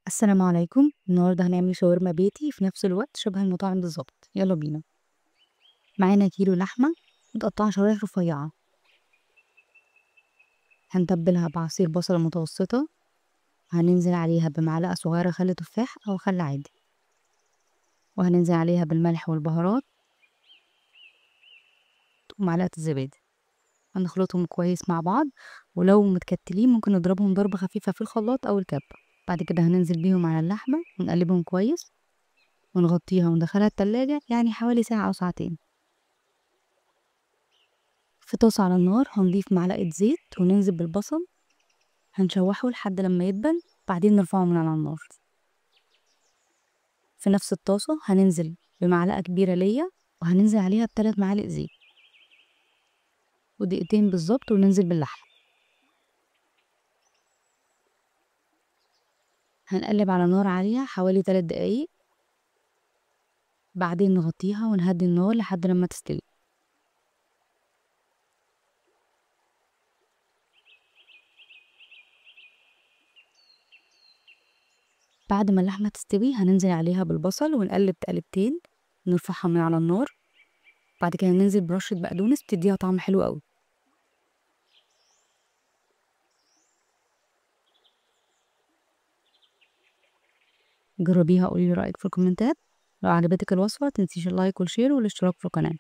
السلام عليكم. النهارده هنعمل شاورما بيتي في نفس الوقت شبه المطاعم بالظبط. يلا بينا. معانا كيلو لحمه متقطعه شرايح رفيعة، هنتبلها بعصير بصله متوسطه، هننزل عليها بمعلقه صغيرة خل تفاح او خل عادي، وهننزل عليها بالملح والبهارات ومعلقة الزبادي. هنخلطهم كويس مع بعض، ولو متكتلين ممكن نضربهم ضربه خفيفة في الخلاط او الكبه. بعد كده هننزل بيهم على اللحمة ونقلبهم كويس ونغطيها وندخلها التلاجة يعني حوالي ساعة أو ساعتين. في طاسة على النار هنضيف معلقة زيت وننزل بالبصل، هنشوحه لحد لما يدبل، بعدين نرفعه من على النار. في نفس الطاسة هننزل بمعلقة كبيرة ليا، وهننزل عليها ب3 معالق زيت ودقيقتين بالظبط، وننزل باللحمة. هنقلب على نار عالية حوالي 3 دقايق، بعدين نغطيها ونهدي النار لحد لما تستوي. بعد ما اللحمة تستوي هننزل عليها بالبصل ونقلب تقلبتين، نرفعها من على النار. بعد كده ننزل برشة بقدونس بتديها طعم حلو قوي. جربيها وقولي لي رأيك في الكومنتات. لو عجبتك الوصفة متنسيش ال like وال share والاشتراك في القناة.